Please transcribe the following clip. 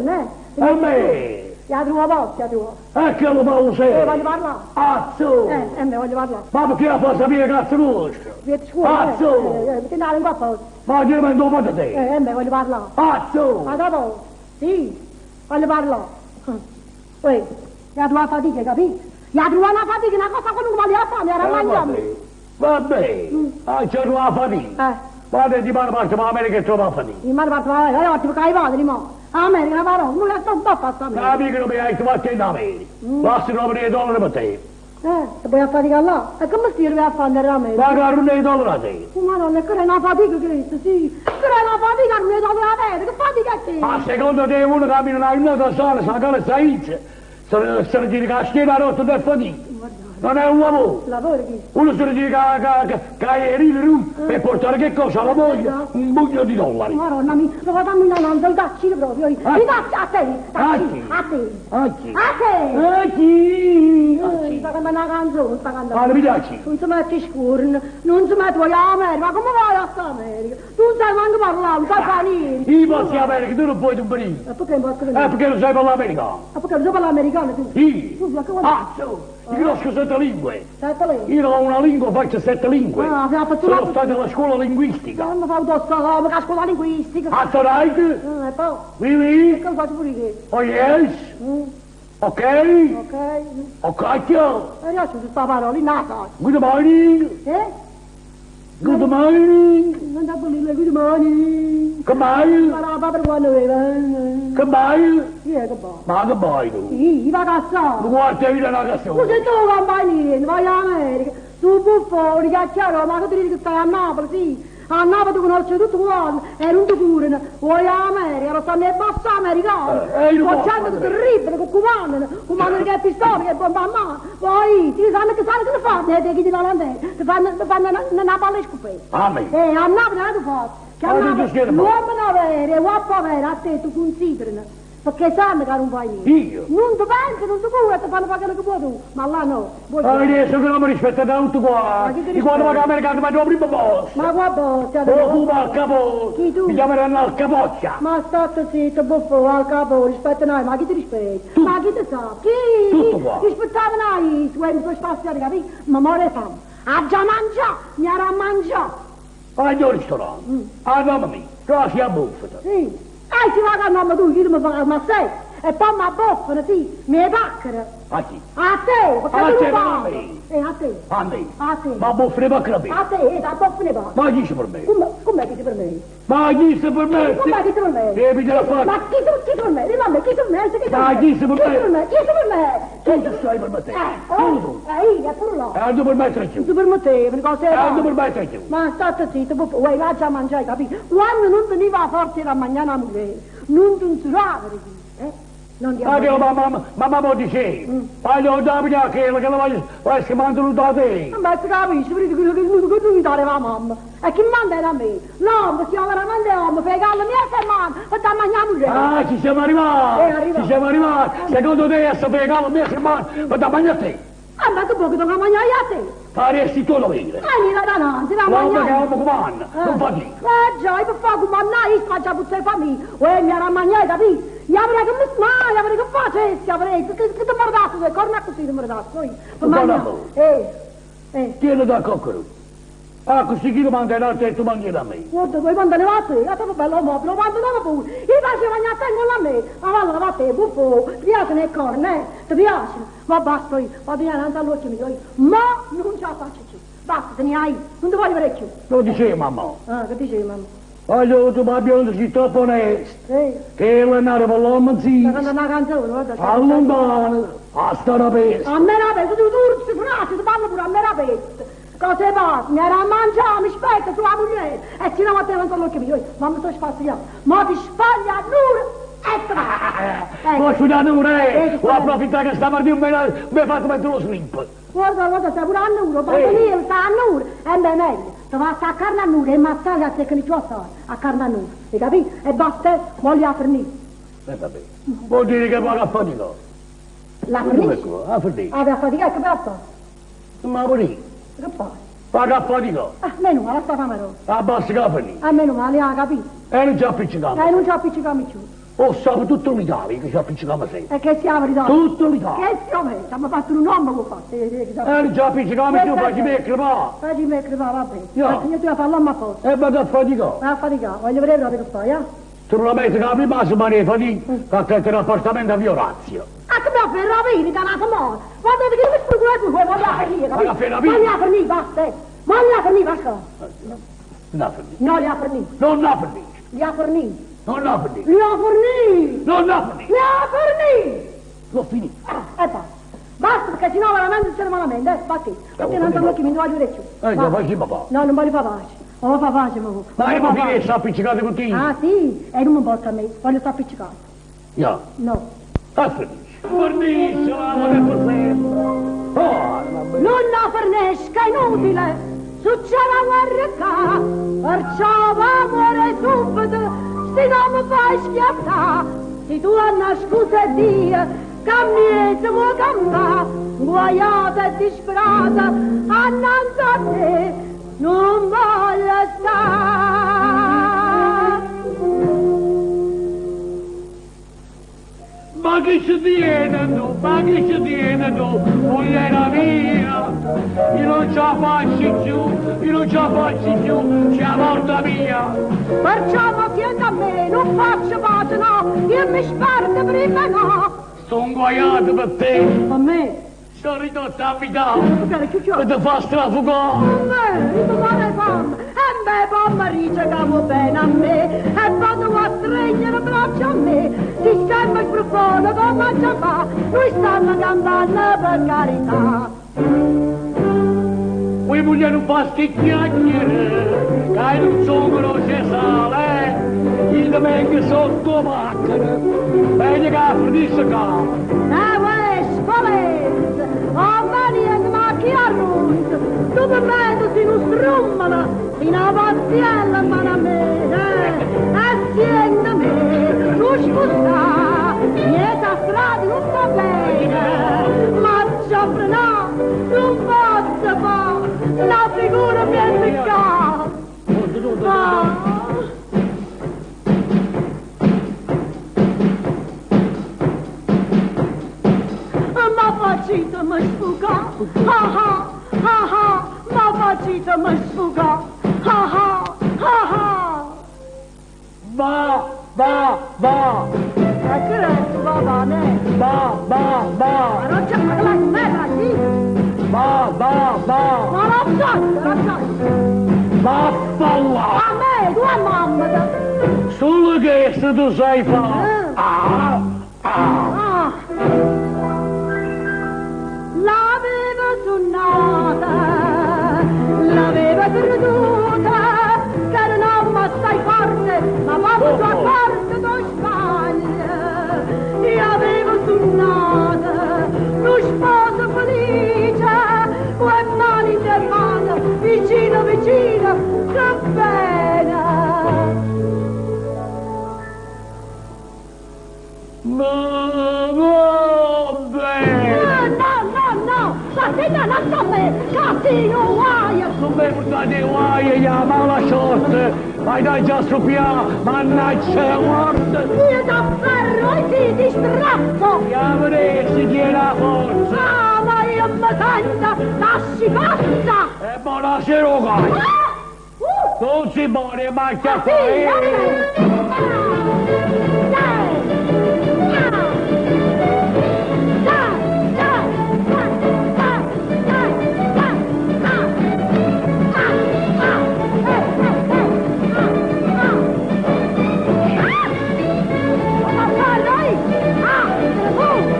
scuorno, eh? A me! Ja trova posto, ja trova. E che lo parlo Eh, serio? voglio parlare. Azzo! Eh, me voglio parlare. Ma perché la fa sapere cazzo nostro? Vieni scuola. Azzo! Eh, perché andare in qua Ma io mi do da te! Eh, me voglio parlare. Azzo! Ma dopo? Sì, voglio parlare. Uè, la tua fatica, capito? La tua una fatica, una cosa qualunque ma la fame, era Eh, mangiare. Va bene, ah, c'è la fatica. Eh. Guarda di mano parte ma America trova la fatica. In mano parto, vai, vai, ti cai vado, mo. America, una parola, non la sto un po' a fare La amica non mi hai trovato in America. Basta trovare i dollari per te. Eh, ti puoi affaticare là. E come si arriva a fare l'America? Ma che non i dollari a te. Oh, madonna, che è una fatica questa, sì. Che è una fatica, non è da vera, che fatica è questa? Ma secondo te uno cammina una giornata sana, sa che sa inizia, se se ne dice che la schiena rotta per fatica. Non è un lavoro. Lavoro chi? Uno se ne dice che, che, che, che è il per portare che cosa alla moglie? Un pugno di dollari. Madonna mia, lo vado a Milano, non dacci proprio. io. Ah. Mi dacci a te, A dacci, chi? a te. A chi? A te! A chi? A Eh, chi? Sta cantando una canzone, sta cantando. Ah, mi piace. Non si mette scorno, non si mette voglio l'America, ma come vai a sta America? Tu non sai manco parlare, non sai fare niente. Io posso in America, tu non puoi venire. E perché non posso venire? Eh, perché non sai parlare americano? Ma perché non so parlare americano tu? Io? Tu, ma che vuoi? Azzo! Io conosco sette lingue. Sette lei. Io ho una lingua, faccio sette lingue. Ah, ha fatto Sono una- stato alla scuola linguistica. Non mi fa un tossolo, ma scuola linguistica. Azzo right? E poi, Oui, oui. che lo faccio pure io? Oh yes. Mm, Ok. ok. Oh cacchio. E io ho questa parola, in naso. Good morning. Eh? Good morning. Non da bolire, good morning. Goodbye. Ma per quando aveva. Goodbye. Chi è che va? Ma che vai tu? Sì, va a cassare. Mi guarda io la Tu cassone. sei tu compagnia, vai in America, tu buffone, chiacchiero, ma che ti dici che stai a Napoli, sì. A Napoli ti conosci tutto quanto, e non ti curano. Vuoi in America, lo stanno nei boss americani. Eh, io Con non gente posso. terribile, che comandano, comandano che pistole, che bomba a mano. Poi ti sanno che sanno che ne fanno, eh, chi ti vanno ti fanno, ti fanno una, una palla scopetta. A me. Eh, a Napoli non ti faccio. Che a Ah, tu Napoli schermo. l'uomo vero e l'uomo vero a te ti considerano. Perché sanno che non fai niente. Io? Non ti pensi, non ti cura, ti fanno fare quello che vuoi tu. Ma là no. Vuoi Ah, adesso che non mi rispetta da tutto qua. Ma chi ti Di quando vado rispetta? in America mi mangio primo posto. Ma qua botta. Oh, fuma al capo. Chi tu? Mi chiameranno al capoccia. Ma state zitto, buffo, al capo, rispetta noi, ma chi ti rispetta? Tu. Ma chi ti sa? Chi? Tutto Chi? qua. Rispettava noi, quando sono spaziati, capì? Ma more fame. Ha già mangiato, mi era mangiato. Vai al ristorante. A nome mio. Quasi a buffeta. Sì. E si va a nome tu, io mi fa ma sei. E poi mi abboffano, sì, mi pacchero. A chi? A te, perché A tu te, non non a parli. me. Eh, a te. A me. A te. Ma buffene per capire. A te, eh, t'abboffano pa. Ma chi c'è per me? Come, com'è che si per me? Ma chi c'è per me? Com'è che si per me? Devi te la fare. Ma chi sono chi per me? Dimmi a me, chi sono me? Chi sono Ma me? chi sono Chi per me? sono me? Chi sono me? Tu stai per me te. Eh, Tu oh, tu. eh, io, pure là. E non per mettere più. Tu per me te, per cosa E non per mettere più. Ma state zitto, buffo, vuoi va già a mangiare, capito? Quando non veniva a forza da mangiare una moglie, non ti insurava, eh? Non ti Ma che mamma, ma mamma diceva, voglio da che che lo voglio, voglio che mandano da te. Ma si capisce, perché quello che che tu mi dare la mamma. E chi manda era a me? L'uomo, si chiama veramente uomo, fai callo, mi è mano, e da mangiare moglie. Ah, ci siamo arrivati! Arrivato. Ci siamo arrivati! Secondo te adesso fai callo, mi è mano, ma da mangiare a te. Ah, ma tu puoi che tocca mangiare a te? Faresti tu dovere. Ah, mi da no, si va a L'uomo che mangiare. uomo comanda, non fatica. Eh già, io per fare comandare, io sto già buttare famiglia. Uè, mi era mangiare, capì? Io avrei che mi ma, io avrei che facessi, avrei, che, che, che ti mordassi, le corna così ti mordassi, io. Per Buona mangiare. voce. Eh, eh. Tieni da coccolo. Ah, così chi lo manda in alto e tu mangi da me. Guarda, poi quando ne va a te, a te bello mobile, quando ne va pure. Io facevo mangiare a te con la me, ma va va a te, buffo, ti piacciono le corna, eh? Ti piacciono? Ma basta io, vado innanzi all'occhio mio, io. Ma non ce la faccio più. Basta, te ne hai, non ti voglio vedere più. Lo dicevo mamma. Ah, che dicevi mamma? Voglio tu ma biondo si troppo onesto. Eh, Che l'andare per l'uomo sta zio. cantando una canzone, guarda. A lontano, a stare pesta. A me la pesta, tu tu si frasi, ti parlo pure a me la pesta. Cosa va? Mi era a mangiare, mi aspetta sulla moglie. E ci no a te non sono l'occhio mio. Ma mi sto spaziando. Ma ti spaglia nura e te va. Ecco. Posso dare un re, Eh, o approfittare che stamattina mi ha fatto mettere lo slip. Guarda, guarda, sta pure a nuro, Bartolino sta a nuro. E beh, meglio. Ti va a carne a nuro e mazzare a secca di a carne a nuro. Hai capito? E basta, voglio a finire. Eh, vabbè. Vuol dire che vado a fatica. La Come finisci? qua, a fatica. Ah, a fatica, che basta? Ma pure Che fai? Vaco a faticà. Ah, meno male, sta fame rossa. Abbasta che finì. Ah, meno male, ha capito. E non ci appiccicamo. E non ci appiccicamo più. Oh, sa tutto l'Italia che ci appiccicamo sempre. E che sia la verità? Tutto l'Italia. Che sia me? Ci hanno fatto un nome che ho fatto. E non ci appiccicamo più, facci me crepare. Facci me crepare, va bene. No. Io ti devo fare l'uomo apposta. E vado a faticare. Vai a faticare, voglio vedere proprio che fai, eh? Tu non la metti che la prima settimana di fatica, che c'è un appartamento a Via Orazio. Ah, che mi ha ferrato da una settimana? Guardate che io mi spreculo qui, voglio la finire, capito? Ma la ferrapina? Voglio la finire, basta, eh. Voglio la finire, basta. Non la finire. No, li ha finire. Non la finire. Li ha finire. Non la finire. Li ha finire. Non la finire. Li ha finire. L'ho finita. Ah, e basta. Basta, perché sennò veramente succede malamente, eh, fatti. Perché non sono che mi voglio orecchio. Eh, facci papà. No, non voglio fare pace. Non voglio fare pace, ma. Ma io mi finisco appiccicato con te. Ah, sì? E non mi importa a me, voglio stare appiccicato. No. No. A finisce. Fornisce la per sempre. Oh, non la fornisca, è inutile. Succede la guerra qua, perciò va muore subito, se non mi fai schiattare. Se tu hai una scusa di che mi vuoi campare, guaiata e disperata, annanzi a te, non voglio stare. Ma che ci tiene tu? Ma che ci tiene tu? Mogliera mia! Io non ce la faccio più, io non ce la faccio più, c'è la morte mia! Perciò mi tieni a me, non faccio pace no, io mi sparto prima no! Sto inguaiato per te! Per me? Sono ridotto a metà! Perché E ti fa strafugare! Per me, io mi muore fame! E me poi mi dice che vuoi bene a me, e poi tu a stringere braccio a me, si sempre sbruffone come già fa, noi stiamo campando per carità. Voi moglie non fa sti chiacchiere, che non sono c'è sale, io ti vengo sotto macchina, bene che finisce qua. Eh, uè, scolez, oh ma niente, ma chi ha rotto? Tu per me tu sei un strummolo, sei una pazziella in mano a me, eh, assieme a me, non spostà, niente a strada non va bene, ma già no, non posso fare, la figura mi è seccata. Ah. Ma facite mi sfuga, ah ah, ah ah, ma facite mi sfuga, ah ah, ah ah. Va, va, va! E che resta, va, va, ne? Va, va, va! Ma non c'è ma la me, sì? Va, va, va! Ma non c'è, non c'è! Vaffanculo! A me, tu a mamma! Solo che se tu sai fare! Ah, ah! Ah. L'avevo sonnata, l'avevo creduta, che era un uomo assai forte, ma proprio sua forte non sbaglia. Io avevo sonnata, lo sposo felice, con le mani in mano, vicino, vicino, che bene. Ma va bene! No, no, no! Stasera non sta me! Cattivo guaio! Non mi portate guai, la mala sorte! Vai dai già struppiare, mannaggia la morte! Io t'afferro e ti, ti strappo! Ya vedessi chi è la forza! Ah, ma io mi sento lasci pazza! E buonasera, guai! Ah! Non si muore mai Ah, sì, a eh! Ah!